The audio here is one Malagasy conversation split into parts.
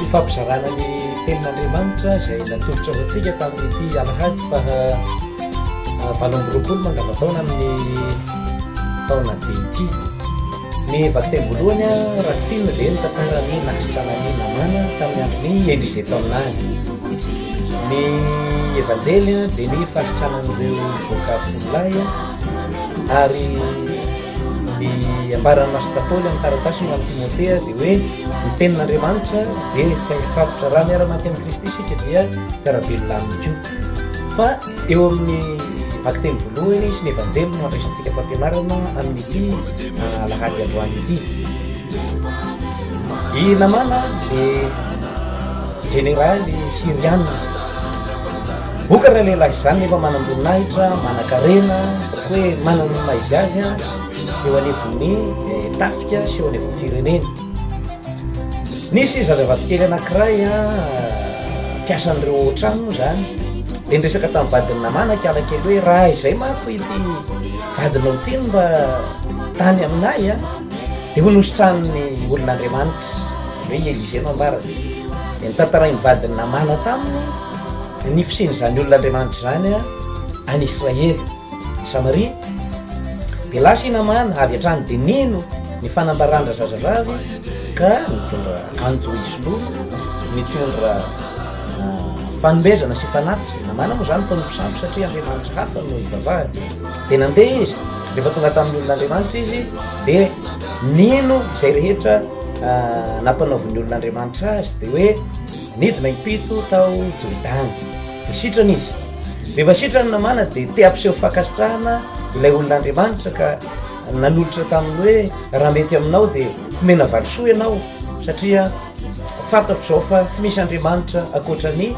Fifampizarana ny tenin'Andriamanitra izay natolotra ho antsika tamin'ity alahady faha 28 mandavantaona amin'ny taona be ity. Ny vakiteny voalohany raha fintinina dia ny tantaran'ny nahasitranan'i Namàna tamin'ny andron'i Elize mpaminany. Ny Evanjely dia ny fahasitranan'ireo boka fololahy ary ny ambaran'i Masina Paoly amin'ny taratasiny ho an'i Timotea dia hoe ny tenin'Andriamanitra dia tsy mifatotra. Raha miara-maty amin'i Kristy isika dia mpiara-belona aminy koa. Fa eo amin'ny vakiteny voalohany sy ny Evanjely no andraisantsika fampianarana amin'ity alahady androany ity. I Namàna dia jeneraly syriana. Boka ralehilahy izany nefa manam-boninahitra, manan-karena, ataoko hoe manana ny maha izy azy eo anivon'ny tafika sy eo anivon'ny firenena. Nisy zazavavy kely anankiray mpiasan'ireo ao an-trano moa izany, dia niresaka tamin'ny vadin'i Namàna ikala kely hoe raha izay manko ity vadinao ity no mba tany aminay dia ho nositranin'ny olon'Andriamanitra, izany hoe i Elise no ambarany. Dia notantarain'ny vadin'i Namàna taminy ny fisian'izany olon'Andriamanitra izany any Israely, any Samaria. Dia lasa i Namàna avy hatrany dia nino ny fanambaran-drazazavavy ka nitondra akanjo hisoloana, nitondra fanomezana sy fanatitra. I Namàna moa izany mpanompo sampy satria andriamanitra hafa no ivavahany. Dia nandeha izy, rehefa tonga tamin'ny olon'Andriamanitra izy dia nino izay rehetra nampanaovin'ny olon'Andriamanitra azy, dia hoe nidina impito tao Jordany. Dia sitrana izy. Rehefa sitrana Namàna dia te hampiseho fankasitrahana ilay olon'Andriamanitra ka nanolotra taminy hoe raha mety aminao dia homena valisoa ianao satria fantatro izao fa tsy misy Andriamanitra ankoatra ny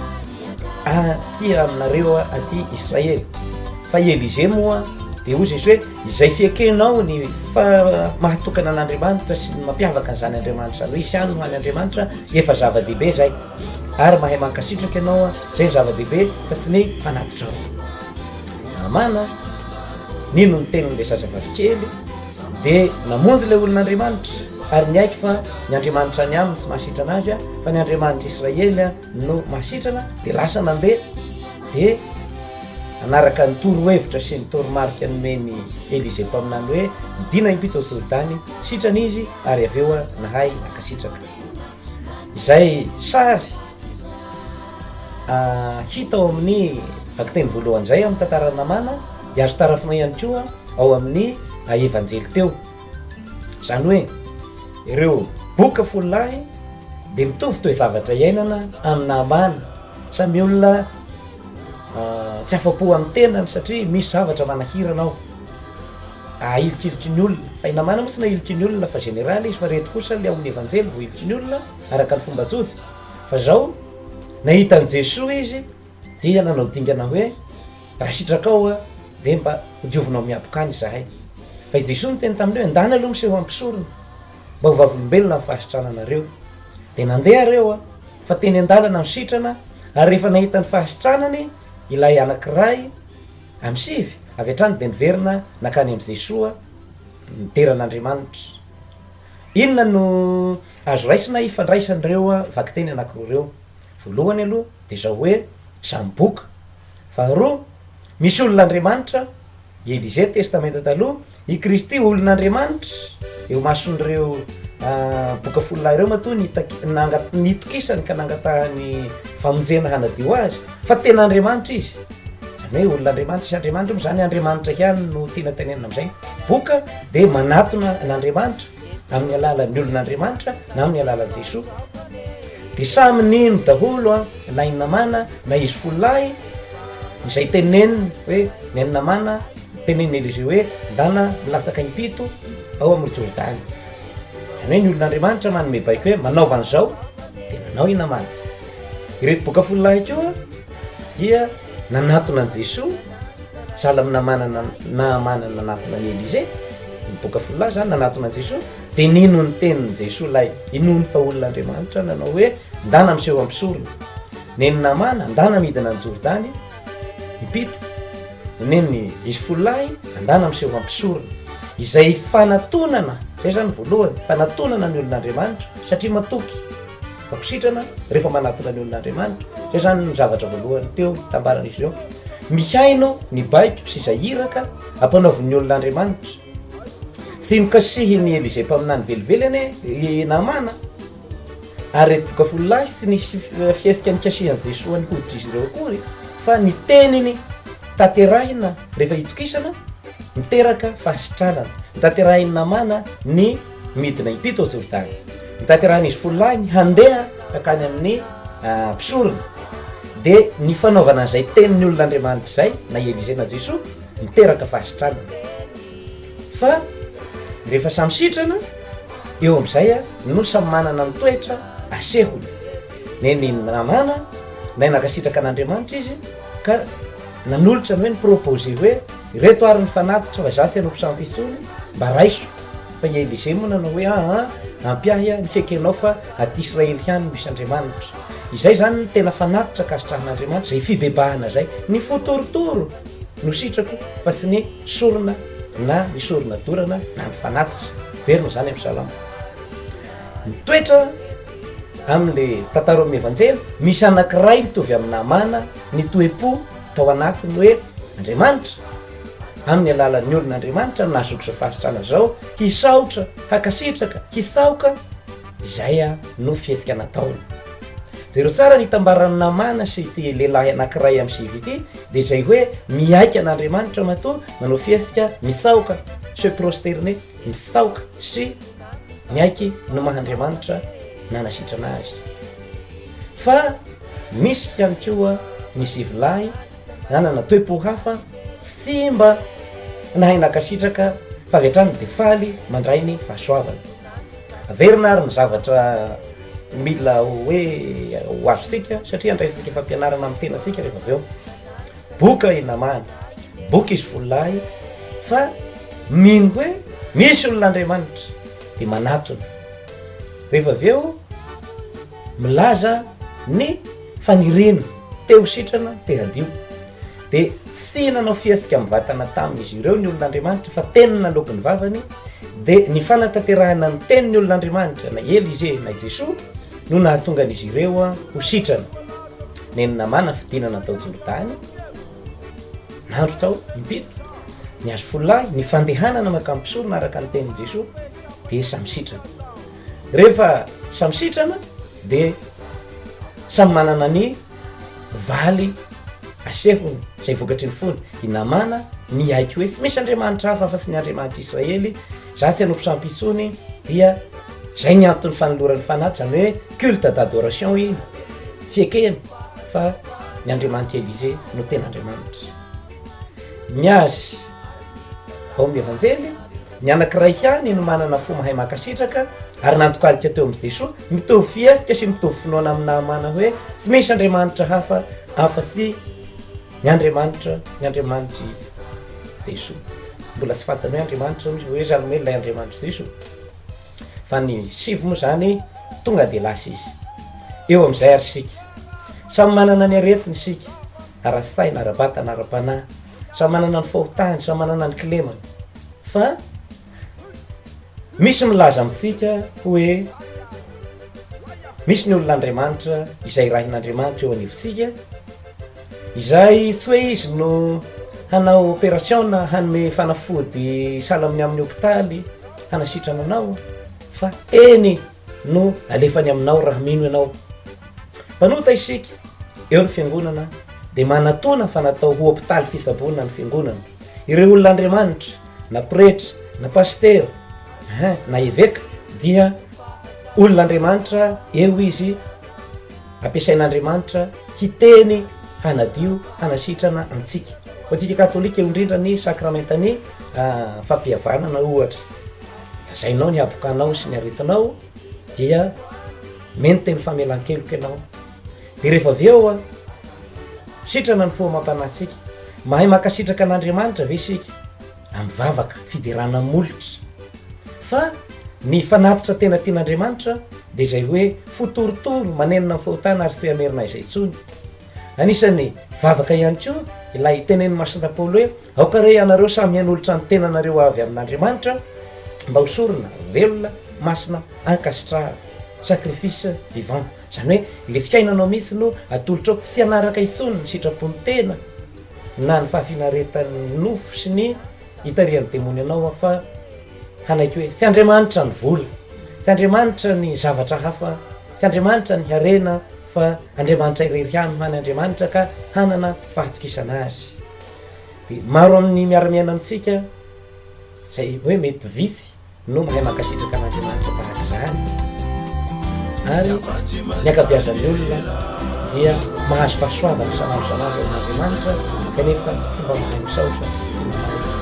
aty aminareo aty Israely. Fa i Elize moa dia hoy izy hoe izay fiekenao ny fa mahatokana an'Andriamanitra sy ny mampiavaka an'izany Andriamanitra izany hoe izy ihany no hany Andriamanitra efa zava-dehibe izay. Ary mahay mankasitraka ianao an, zay no zava-dehibe fa tsy ny fanatitrao. Namana, nino ny tenin'ilay zazavavy kely, dia namonjy ilay olon'Andriamanitra, ary niaiky fa ny Andriamanitra any aminy tsy mahasitrana azy fa ny Andriamanitr'i Israely no mahasitrana, dia lasa nandeha, dia nanaraka ny torohevitra sy ny toromarika nomen'i Elise mpaminany hoe midina impito ao Jordany, sitrana izy ary avy eo nahay nankasitraka. Izay sary hita ao amin'ny vakiteny voalohany izay amin'ny tantaran'i Namàna dia azo tarafina ihany koa ao amin'ny Evanjely teo. Izany hoe ireo boka folo lahy dia mitovy toe-javatra iainana amin'i Naamàna, samy olona tsy afa-po amin'ny tenany satria misy zavatra manahirana ao. Ahilikiliky ny olona. Fa i Namàna moa tsy nahiliky ny olona fa général izy fa reto kosa le ao amin'ny Evanjely voahiliky ny olona araka ny fomba jody. Fa zao, nahita an'i Jesoa izy dia nanao dingana hoe raha sitrakao aho dia mba hodiovinao mihabokany izahay. Fa i Jesoa niteny taminy hoe ndana aloha miseho amin'ny mpisorona mba ho vavolombelona amin'ny fahasitrananareo. Dia nandeha reo fa teny an-dalana no sitrana ary rehefa nahita ny fahasitranany ilay anankiray Amin'ny sivy, avy hatrany dia niverina nankany amin'i Jesoa nidera an'Andriamanitra. Inona no azo raisina ifandraisan'ireo vakiteny anankiroa ireo? Voalohany aloha dia izao hoe samy boka. Faharoa, misy olona Andriamanitra, i Elysée Testamenta Taloha, I Kristy olon'Andriamanitra eo imason'ireo boka folo lahy ireo matoa nitaky nanga- nitokisany ka nangatahany famonjena hanadio azy fa tena Andriamanitra izy, zany hoe olon'Andriamanitra izy, Andriamanitra moa zany Andriamanitra ihany no tiana tenenina am'zay, boka de manatona an'Andriamanitra amin'ny alalan'ny olon'Andriamanitra na amin'ny alalan'i Jesoa, de samy nino daholo an na i Namàna na izy folo lahy izay teneniny hoe ny an'i Namàna Tenenin'i Elise hoe, Ndana milatsaka impito ao amoron'i Jordany. Izany hoe ny olon'Andriamanitra manome baiko hoe manaova an'izao, dia nanao i Namàna. Ireto boka folo lahy koa dia nanatona an'i Jesoa, sahala amin'i Namàna Naamàna nanatona an'i Elise, ny boka folo lahy izany nanatona an'i Jesoa, dia nino ny tenin'i Jesoa ilay inoany fa olon'Andriamanitra nanao hoe, Ndana miseho amin'ny mpisorona. Nen'i Namàna, ndana midina an'i Jordany impito. Noneniny izy folo lahy andana miseho hampisorona. Izay fanatonana, izay zany voalohany, fanatonana ny olon'Andriamanitra satria matoky. Fa mpisitrana rehefa manatona ny olon'Andriamanitra. Izay izany ny zavatra voalohany teo nitambaran'izy ireo. Mihaino ny baiko sy izay iraka ampanaovin'ny olon'Andriamanitra. Tsy nokasihin'i Elise mpaminany velively anie i Namàna, ary ireto boka fololahy tsy nisy fihetsika nikasihan'i Jesoa ny hoditr'izy ireo akory, fa ny teniny tanterahina rehefa itokisana miteraka fahasitranana. Notanterahin'i Namàna ny midina impito ao Jordana. Notanterahin'izy fololahy ny handeha hankany amin'ny mpisorona. Dia ny fanaovana an'izay tenin'ny olon'Andriamanitra izay, na i Elise na Jesoa, miteraka fahasitranana. Fa rehefa samy sitrana, eo amin'izay no samy manana ny toetra asehony. Nen'i Namàna, nahay nankasitraka an'Andriamanitra izy, ka nanolotra ny hoe ni-proposer hoe, ireto ary ny fanatitra fa izaho tsy hanompo sampy intsony, mba raiso. Fa i Elise moa nanao hoe, aa, ampy ahy ny fiekenao fa aty Israely ihany no misy Andriamanitra. Izay izany no tena fanatitra ankasitrahan'Andriamanitra, izay fibebahana izay. Ny fo torotoro no sitrako fa tsy ny sorona na ny sorona dorana na ny fanatitra. Verina izany amin'ny Salamo. Ny toetra amin'ilay tantara ao amin'ny Evanjely, misy anankiray mitovy amin'i Namàna ny toe-po tao anatiny hoe Andriamanitra, amin'ny alalan'ny olon'Andriamanitra no nahazoako izao fahasitrana izao, hisaotra, hankasitraka, hisaoka, izay no fihetsika nataony. Jereo tsara ny itambaran'i Namàna sy ity lehilahy anankiray amin'ny CV ity, dia izay hoe miaiky an'Andriamanitra matoa manao fihetsika misaoka, se prosterner, misaoka sy miaiky ny maha Andriamanitra nanasitrana azy. Fa misy ihany koa ny zivilahy nanana toe-po hafa tsy mba nahay nankasitraka fa avy hatrany dia faly mandray ny fahasoavana. Averina ary ny zavatra mila hoe ho azontsika satria andraisantsika fampianarana amin'ny tenantsika rehefa avy eo. Boka i Namana, boka izy fololahy fa mino hoe misy olona Andriamanitra dia manatona. Rehefa avy eo milaza ny faniriana te ho sitrana, te hadio. Dia tsy nanao fihetsika mivantana tamin'izy ireo ny olon'Andriamanitra fa teny naloaky ny vavany, dia ny fanatanterahana ny tenin'ny olon'Andriamanitra na i Elize na i Jesoa no nahatonga an'izy ireo ho sitrana. Nen'i Namàna fidinana tao Jordany, nandro tao impito, ny azy fololahy, ny fandehanana mankany mpisorona araka ny tenin'i Jesoa, dia samy sitrana. Rehefa samy sitrana dia samy manana ny valy asehony izay vokatry ny fony. I Namàna niaiky hoe tsy misy Andriamanitra hafa afa-tsy ny Andriamanitr'i Israely, za tsy hanompo sampy intsony, dia zay ny anton'ny fanolorany fanatitra, izany hoe culte d'adoration iny, fiekena fa ny Andriamanitr'i Elize no tena Andriamanitra. Ny azy ao amin'ny Evanjely, ny anankiray ihany no manana fo mahay mankasitraka ary nandokalika teo amin'i Jesoa, mitovy fihetsika sy mitovy finoana amin'i Nahamana hoe tsy misy Andriamanitra hafa afa-tsy ny Andriamanitra, ny Andriamanitr'i Jesoa. Mbola tsy fantany hoe Andriamanitra hoy izy, hoe iza no hoe ilay Andriamanitr'i Jesoa. Fa ny sivy moa izany tonga dia lasa izy. Eo amin'izay ary isika. Samy manana ny aretiny isika, ara-tsaina, ara-batana, ara-panahy. Samy manana ny fahotany, samy manana ny kilemany. Fa misy milaza amintsika hoe misy ny olon'Andriamanitra izay irahin'Andriamanitra eo anivontsika, izay tsy hoe izy no hanao opération na hanome fanafody sahala amin'ny amin'ny hopitaly hanasitrana anao fa teny no alefany aminao raha mino ianao. Mpanota isika, eo ny fiangonana dia manatona fa natao ho hopitaly fitsaboana ny fiangonana. Ireo olona Andriamanitra, na pretra, na pasitera, hein, na eveka dia olona Andriamanitra eo izy ampiasain'Andriamanitra hiteny, hanadio, hanasitrana antsika. Ho antsika katolika eo indrindra ny sakramentan'ny fampihavanana ohatra. Lazainao ny habokanao sy ny aretinao dia meno teny famelan-keloka ianao. Dia rehefa avy eo an, sitrana ny fo amam-panahintsika. Mahay mankasitraka an'Andriamanitra ve isika? Amin'ny vavaka, fiderana molotra. Fa ny fanatitra tena tian'Andriamanitra dia izay hoe fo torotoro, manenina ny fahotana ary tsy hamerina izay intsony. Anisan'ny vavaka ihany koa ilay tenenin'i Masinda Paoly hoe, Aoka re ianareo samy hanolotra ny tenanareo avy amin'Andriamanitra mba ho sorona velona, masina, ankasitrahana. sacrifice vivant. Izany hoe ilay fiainanao mihitsy no atolotrao, tsy hanaraka intsony ny sitrapon'ny tena na ny fahafinaretan'ny nofo sy ny hitarihan'ny demony anao aho fa hanaiky hoe tsy Andriamanitra ny vola, tsy Andriamanitra ny zavatra hafa, tsy Andriamanitra ny harena fa Andriamanitra irery ihany no hany Andriamanitra ka hanana fahatokisana Azy. Dia maro amin'ny miara-miaina amintsika izay hoe mety vitsy no mahay mankasitraka an'Andriamanitra tahaka izany, ary ny ankabeazan'ny olona dia mahazo fahasoavana isan'andro isan'andro amin'Andriamanitra kanefa tsy mba mahay misaotra sy mahay mankasitraka.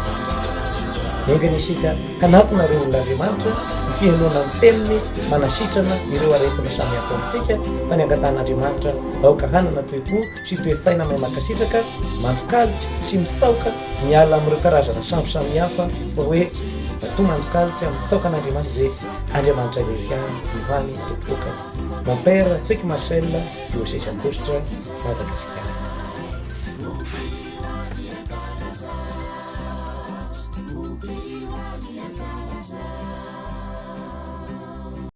Enga anie isika hanatona ireo olon'Andriamanitra ny fihainoana ny teniny manasitrana ireo aretina samihafa ao amintsika fa ny angatahan'Andriamanitra aoka hanana toe-po sy toe-tsaina mahay mankasitraka, mandokalika sy misaoka miala amin'ireo karazana sampy samihafa fa hoe matoa mandokalika mitsaoka an'Andriamanitra dia Andriamanitra irery ihany no hany Tompo tokana. Mon père Tsiky Marcel, Diocèse Ambositra, Madagasikara.